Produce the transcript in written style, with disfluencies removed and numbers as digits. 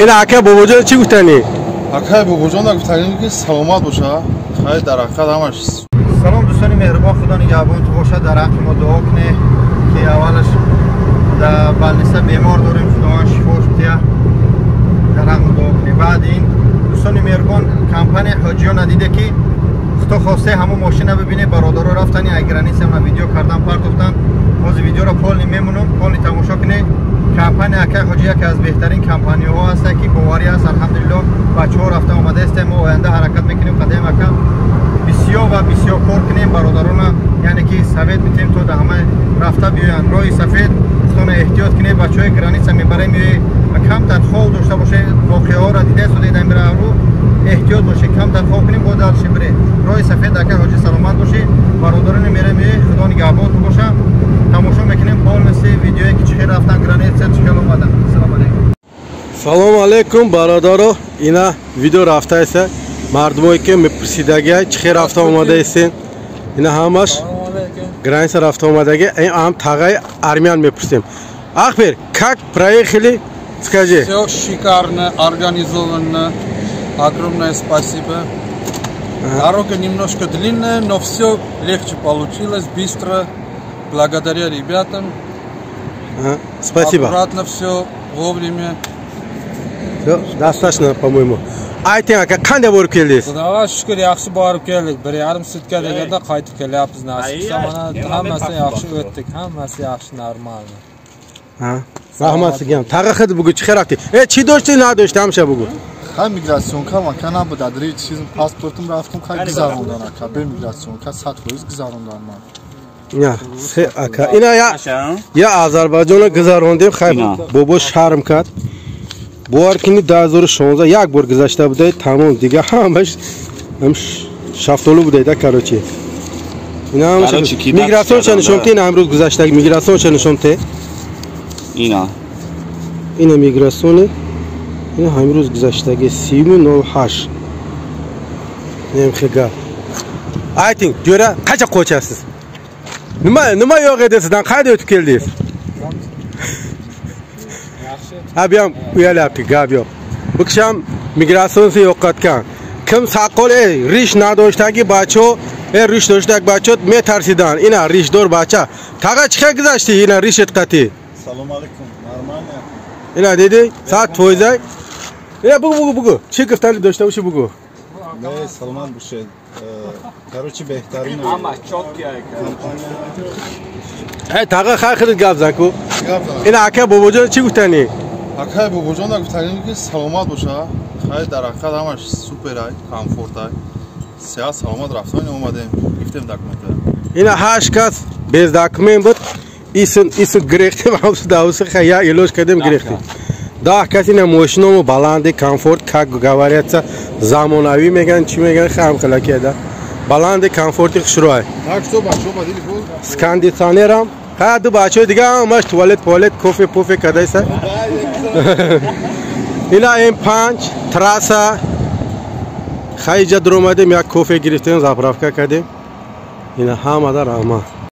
این اکه باباجان چی گفتنی؟ اکه باباجان گفتنی که سلامت باشه. خیلی درخت همش. سلام دوستان مهربان، خدا نگهبان تو باشه. در حق ما دعا کنه که اولش در بالنسته بیمار داریم، خدا شفاش بده. در حق ما دعا کنه. بعد این دوستان مهربان کمپانی حاجیان ندیده که خدا خواسته همون ماشین ببینه، برادرها رفتن اگرانی سم ویدیو کردن پرتفتن. باز ویدیو را پول میمونم، پول تماشا کنه. کمپانی اکه حاجی که از بهترین کمپانی ها هست که باوری است. الحمدلله بچه‌ها رفته اومده است. ما آینده حرکت میکنیم قدم اکه بسیار کار کنیم. برادران یعنی که سفید میتیم تو همه رفته بیان راه سفید. خودتون احتیاط کنید. بچهای گرانی سم میبره می کم تنخواه داشته باشه. واقعه ها را دیده سوده دم بره رو احتیاط باشه. کم تنخواه کنیم با دل شبره. راه سفید اکه حاجی سلامت باشه. برادران میره می خدا نگهبان تو باشه. تماشا میکنیم پول مثل ویدیویی که چه رفتن گرانی چه خیلی اومدن. سلام علیکم. سلام علیکم برادرو. اینا ویدیو رفته است. مردمایی که میپرسیدگی چه رفته اومده استین. اینا همش گرانی سر رفته اومدگی. این هم تاغای армян میپرسیم. Ахмер, как проехали? Скажи. Все шикарно, организованно. Огромное спасибо. Дорога немножко длинная, но все легче получилось, быстро. Благодаря ребятам. Спасибо. Аккуратно все, вовремя. Все, достаточно, по-моему. Ayting aka qanday bo'lib keldingiz? Xudoga shukr, yaxshi borib keldik. 1,5 sutka deganda qaytib kelyapmiz. Nasib qilsa mana hammasi yaxshi o'tdik. Hammasi yaxshi, normal. Ha. Rahmat sizga ham. Tag'in bugun chiqaraqdi. Chi do'shti, na do'shti hamsha bugun. خیلی میگراسیون که من کنم بود ادری چیز پاسپورتم رفتم که گذروندن که به میگراسیون که 100 روز گذروندن من. نه سه اکا اینا یا آذربایجان گذروندیم خیلی بابا شرم کرد. بار کنی 2016 یک بار گذشته بوده تمام دیگه همش شفتالو بوده ده کراچی. اینا همش میگراسیون چه نشونته؟ نه امروز گذشته میگراسیون چه نشونته؟ اینا میگراسیونه. اینا امروز گذشته 3008 نمیخواد. Ayting, jo'ra qancha qo'chasiz? Nima yo'q edi sizdan? Qayerda o'tib keldingiz? Yaxshi. Ham uyalyapti, gap yo'q. Bu kishi ham migratsiyani yo'qotgan. Kim saqol rish nadoshdagi bacho, rish doshdagi bacho metarsidan. Ina rishdor bacha. Taga chiqa gizashti, ina rish etqati. Assalomu alaykum. Нормально. Ina dedi, saat to'yzay. Ina bugu. Chi giftali doshta o'sha bugu. Ne Salman bu şey. Короче بهترین. Ama çok iyi. Taga xayxil gap zanku. Ina aka bobojon chi guftani? Aka bobojon guftani ki salomat باشه. خیلی درخت همش سوپرای، کامفورتای. سیاه سلامت رفتن اومدیم. گفتیم داکمنت. Ina hashkas bez dokument بود. isin گرفته ماوس داوس خیا ایلوش کردیم گرفته. Да, касина машиному баланди комфорт, как говорится, замонави меган, чи меган хам кала кеда. Баланди комфорти хшруай. Так что бачо бадили бул? С кондиционером. Хаду бачо дига маш туалет, кофе кадайса. Ина М5 трасса. Хайҷа дромадем як кофе гирифтем, заправка кардем. Ина ҳамада рама.